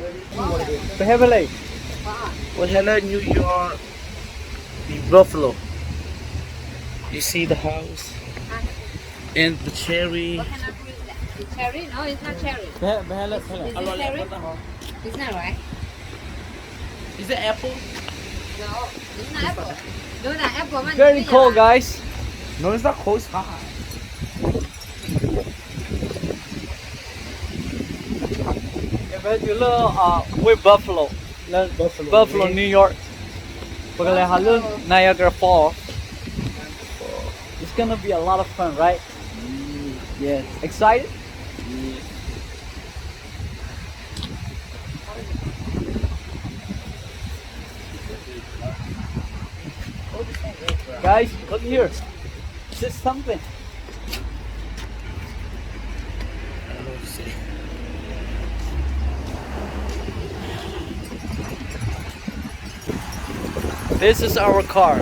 ပဟဲဖဲလဲၣ်, ပဟဲလၢ New York, Buffalo. You see the house and the cherry. What kind of fruit is that? Cherry? No, it's not cherry. ပဟဲ ပဟဲလၢ ဖဲလဲၣ်. Is it cherry? It's not, right? Is it apple? No, it's not apple. No, not apple. Very cold, guys. No, it's not cold. It's hot. ပဟဲတုၤလၢ ဝ့ၢ် Buffalo, လၢ Buffalo, New York. ပကလဲၤဟးလၢ Niagara Falls. It's gonna be a lot of fun, right? Yes. Excited? Guys, look here. This is something. This is our car,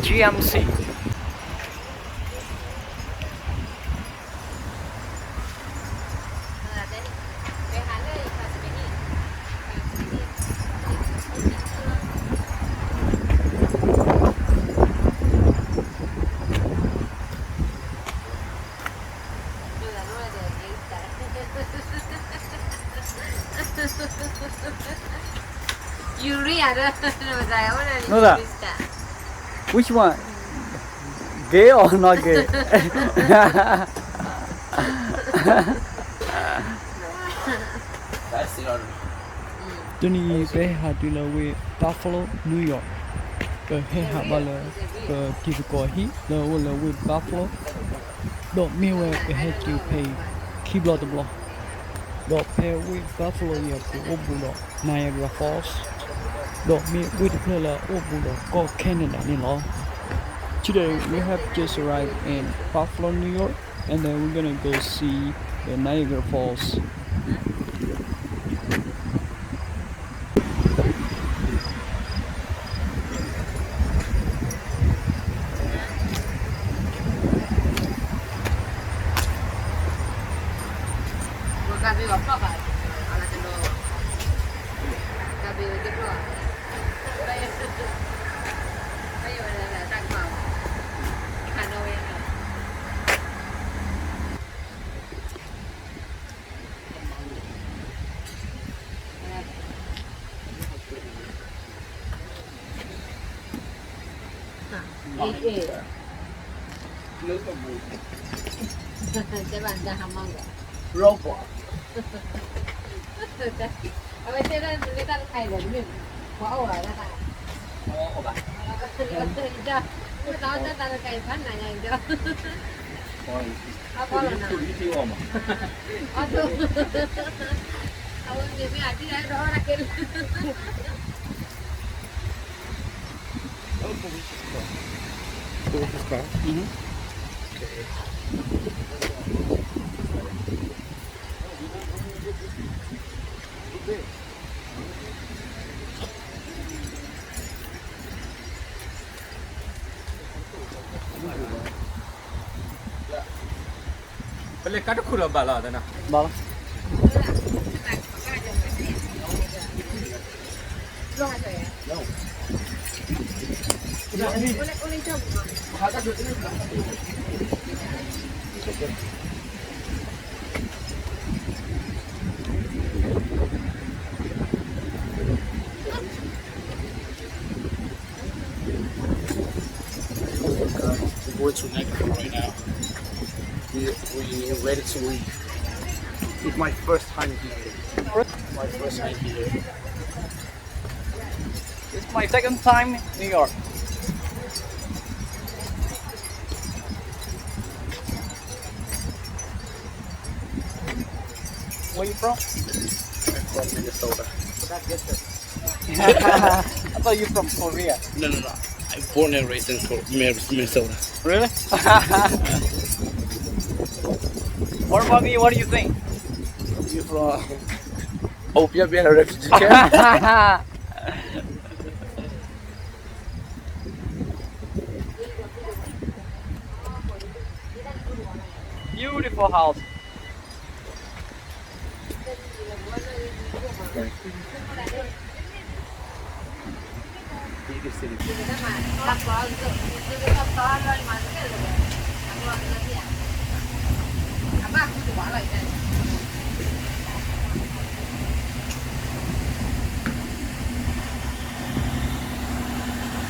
G M C. You read, I don't know that. Which one? Gay or not gay? That's the other. တနံၤအံၤ ပဟဲဟးတုၤလၢဝ့ၢ် Buffalo, New York. ပဟဲဟးဘၣ်လၢ ပတံၤသကိးဟံၣ် လၢအအိၣ်လၢဝ့ၢ် Buffalo, ဒီးမ့ၢ်ဝဲပဟဲက့ၤဖဲအံၤ ခံဘျီတဘျီ, ဒီးဖဲဝ့ၢ် Buffalo အံၤ ပအိၣ်ဘူးဒီး Niagara Falls, ဒီးမ့ၢ်ဝ့ၢ်တဖျၢၣ်လၢအအိၣ်ဘူးဒီးကီၢ် Canada န့ၣ်လီၤ. Today we have just arrived in Buffalo, New York, and then we're gonna go see the Niagara Falls. ပလဲၤကါတခိၣ်လီၤဘၣ်လီၤတနၤ, ဘၣ်လီၤ. We're going to Niagara right now. We, we ready to leave. It's my first time here. My first time here. It's my second time in New York. Where you from? I'm from Minnesota. I thought you from Korea. No, no, no. I'm born and raised in Ko- Min- Minnesota. Really? What about me? What do you think? You from? Hope you're being a refugee camp. Beautiful house.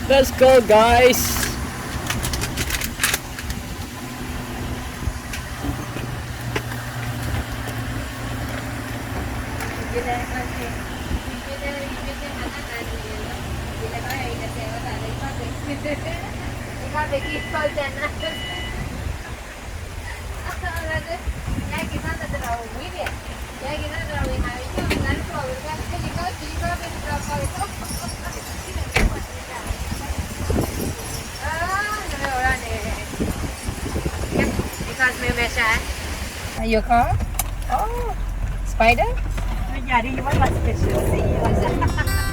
Let's go, guys. Because မ့ၢ်မ့ၢ်ရှါ Are you call? Oh, spider? Yeah, you want my special. See you.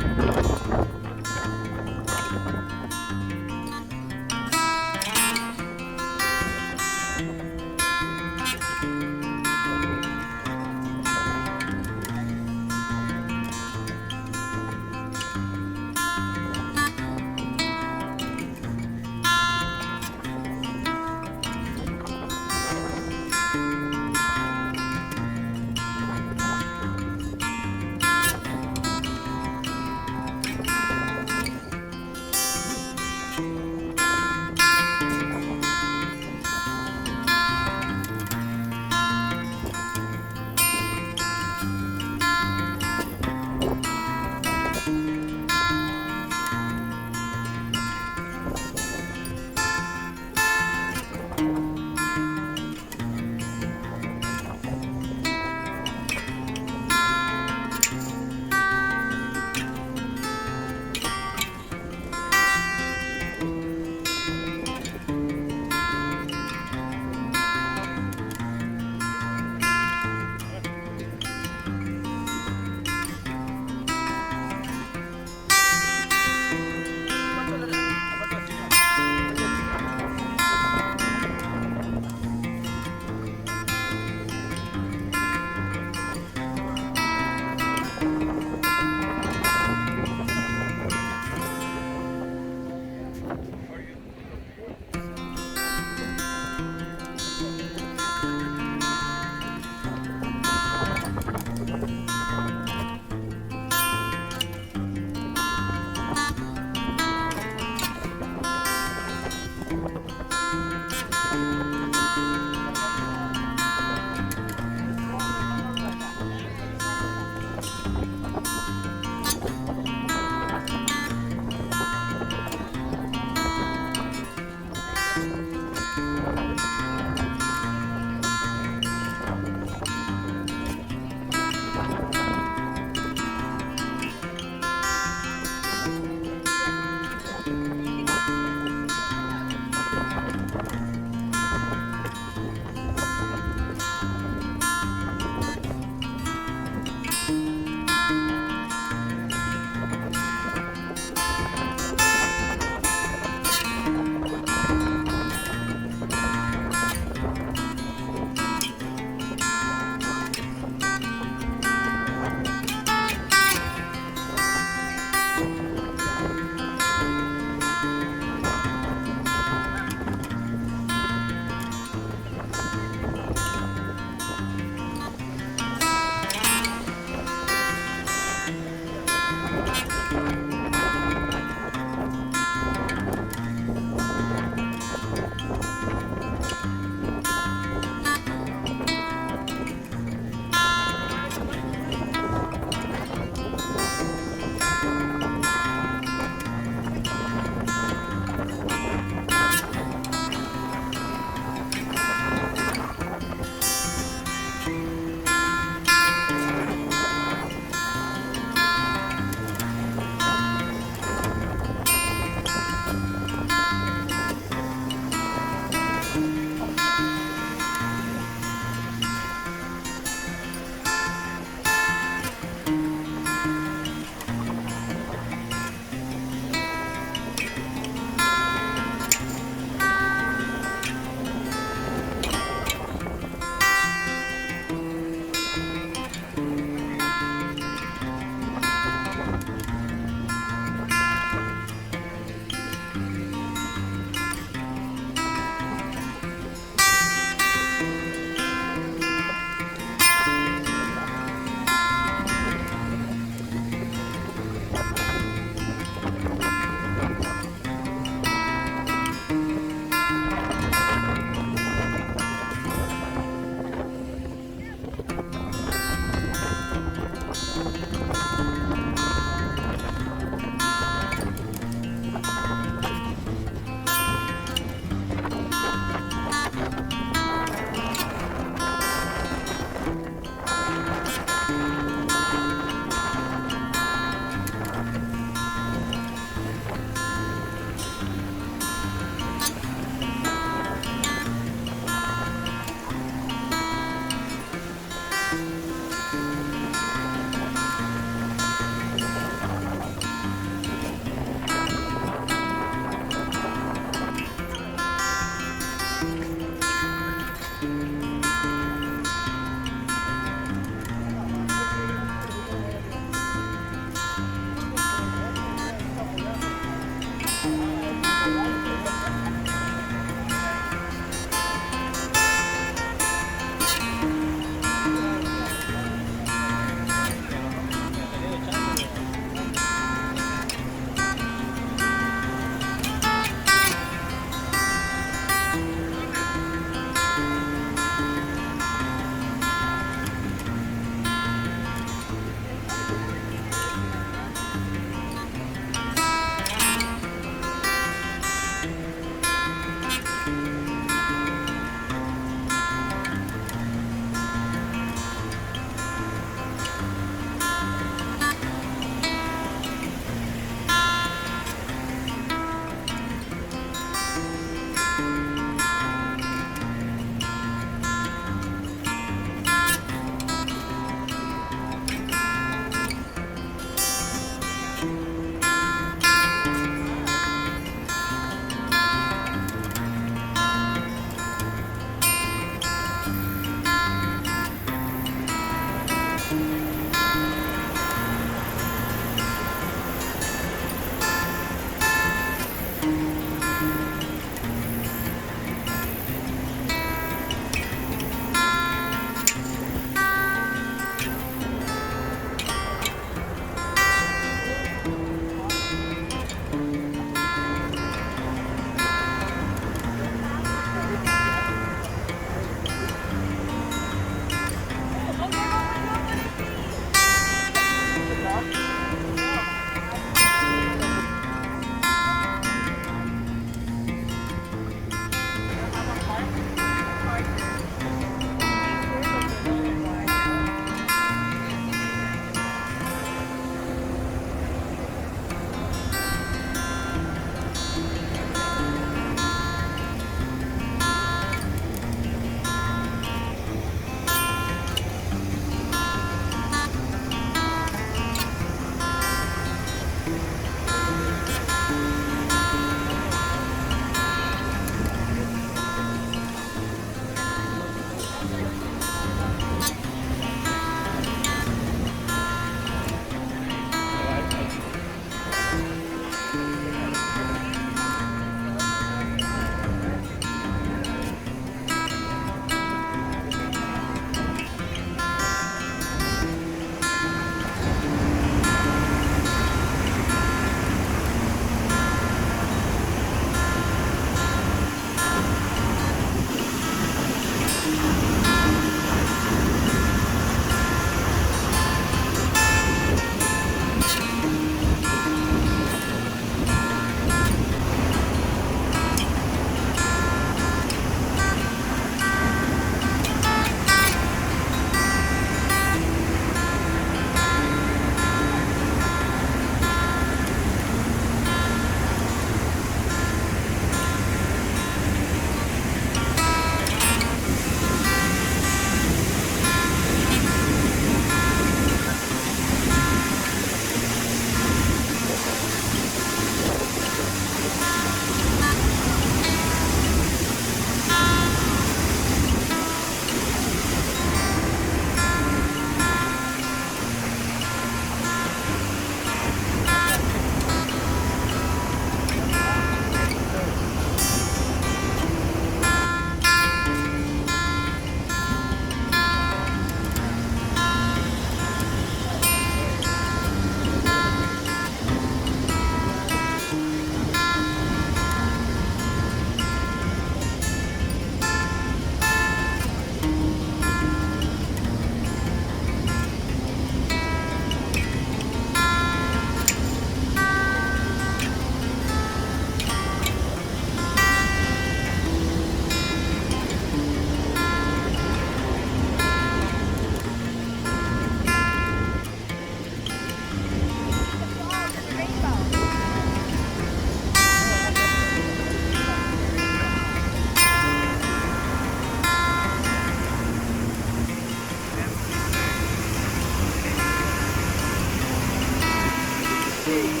Canadian.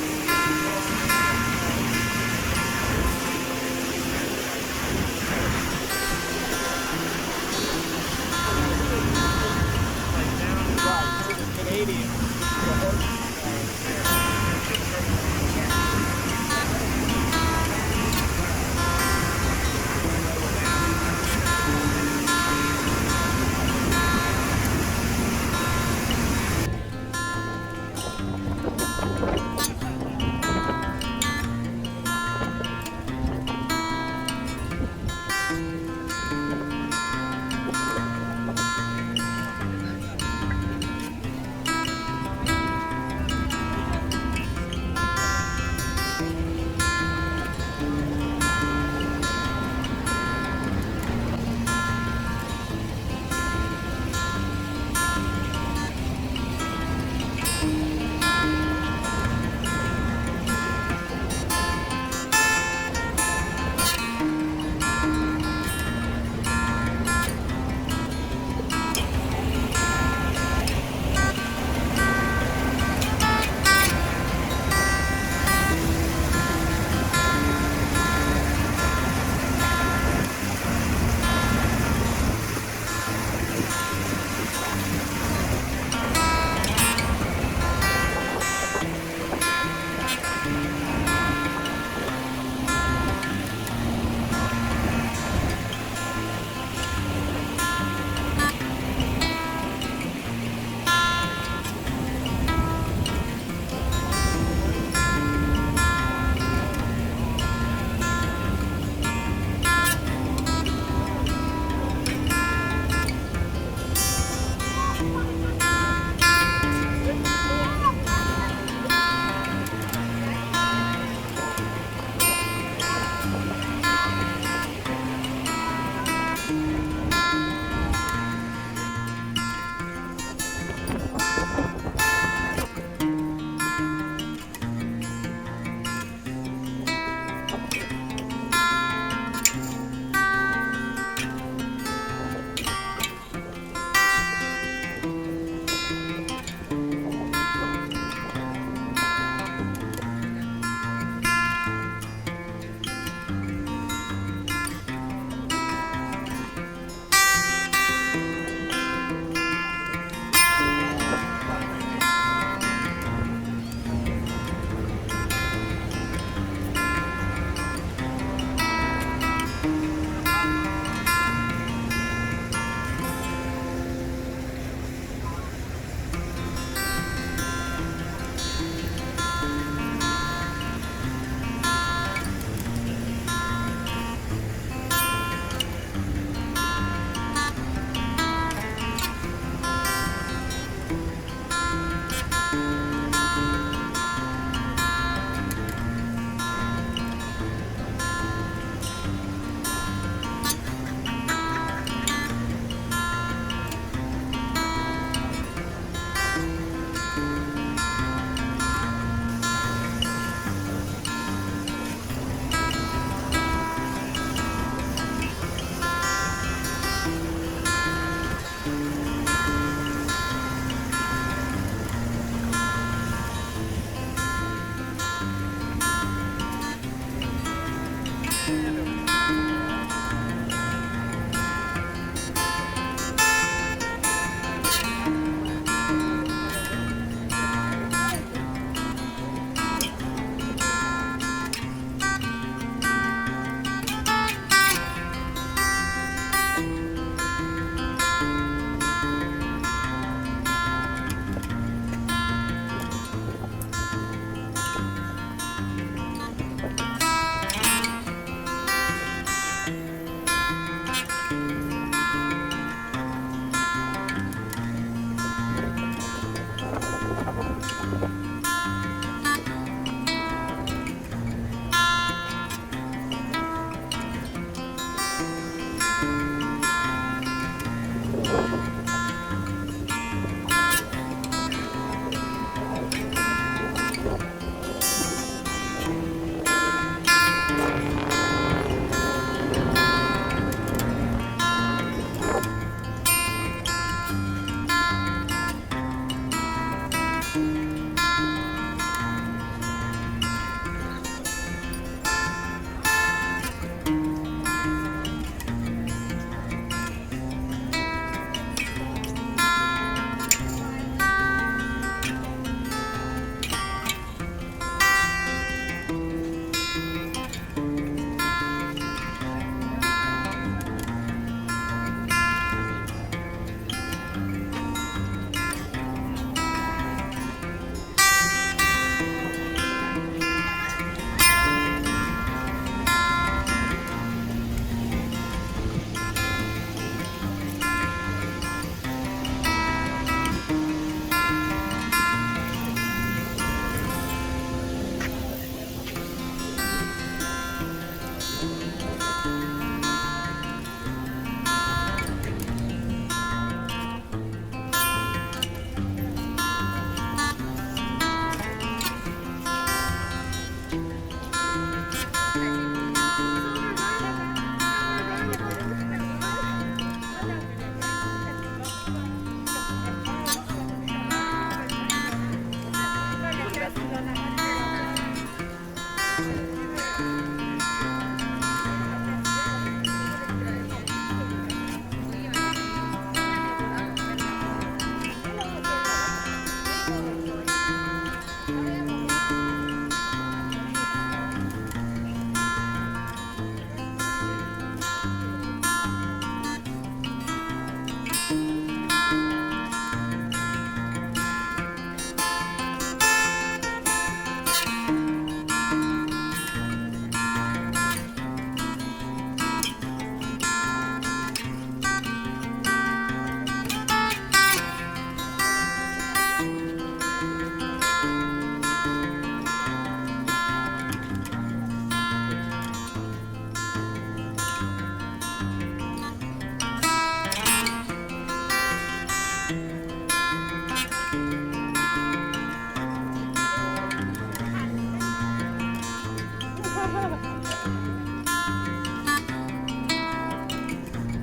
ဘၣ်နီၢ်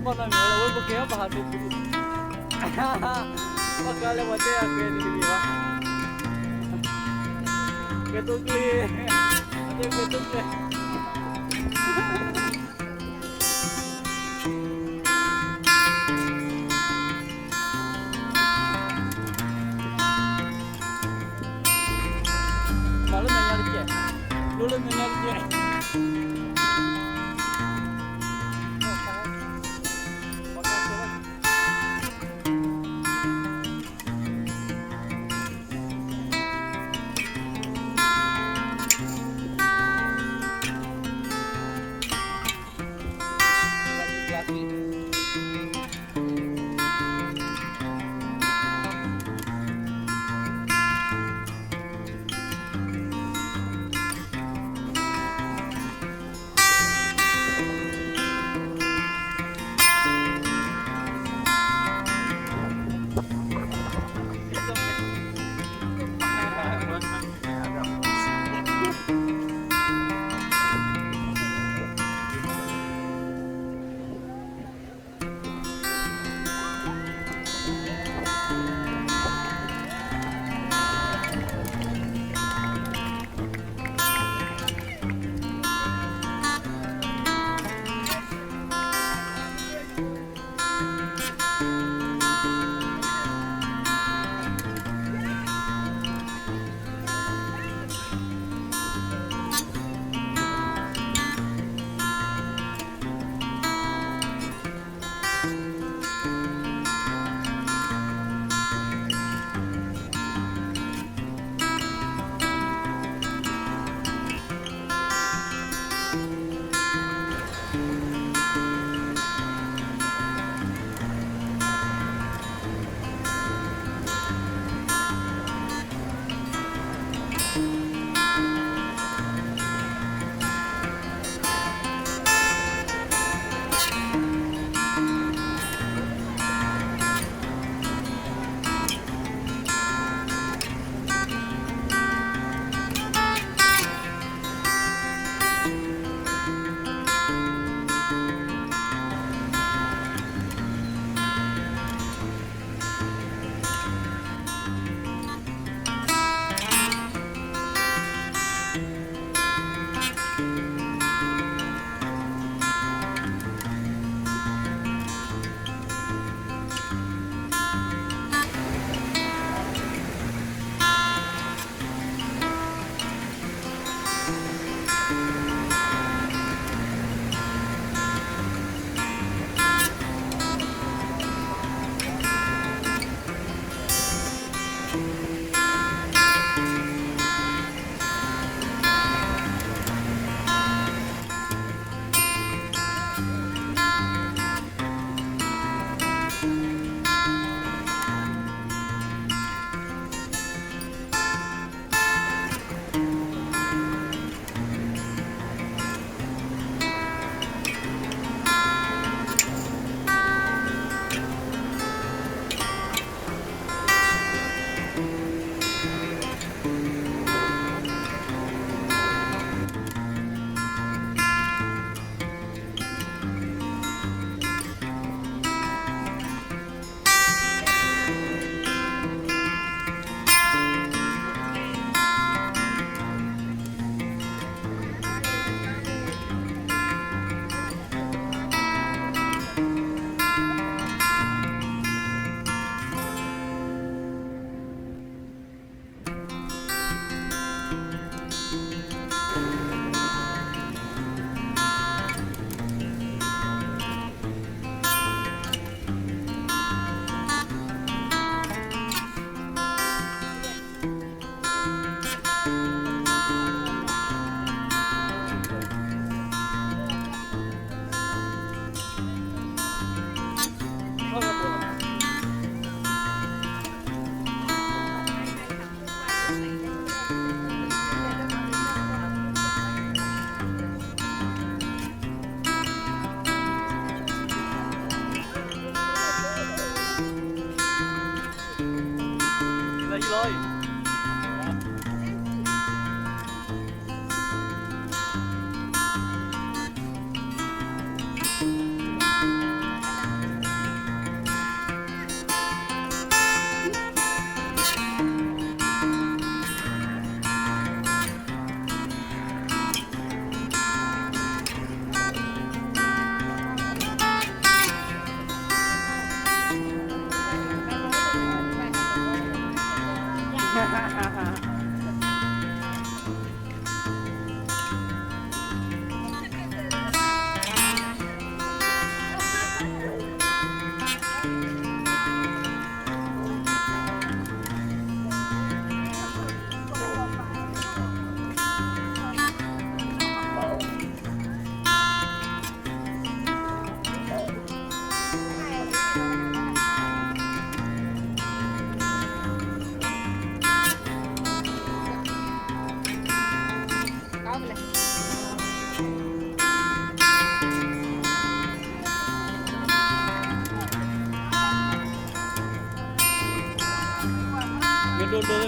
မ့ၢ်ဝဲလၢဝဲပကဲဘၣ်ဟးဒိးပူၤ, ဘၣ်ကါလၢပှၤတဲအကဲတဂ့ၤဘၣ်, ကဲတိကျ့, ကဲတိကျ့. မၤလၢမဲာ်ညါတကဲး, လိလၢမဲာ်ညါတကဲး.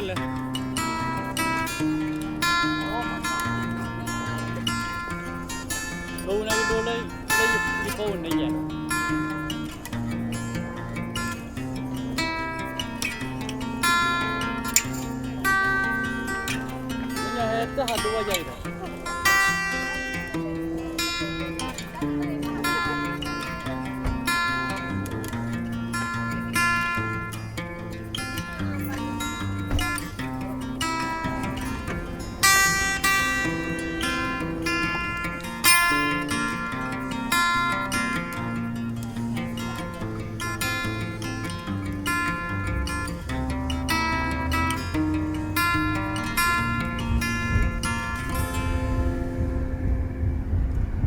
ဒိနကဒိလၢ လၢယဖိန့ၣ်ယဲ, လၢညါဟဲတၢ်ဟးဒိဝဲယၤ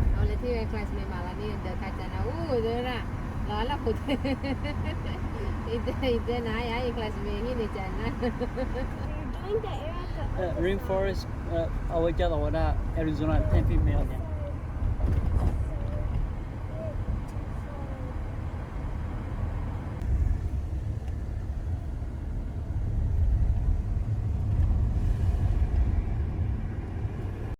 အံၤဒီး အဝဲလၢထံၣ်ဝဲ classmate မၤလီၤန့ၢ်ဒီးခါကနၤ အိၣ်ဒၣ်ရၣ် လီၤလၢဖိ ယတဲနၤယၤ ယ classmate ဟံၣ်န့ၣ်ကနၤ Rainforest, အဝဲကဲသိးဝဲဒၣ် Arizona တၢ်ဖံးမဲအီၤန့ၣ်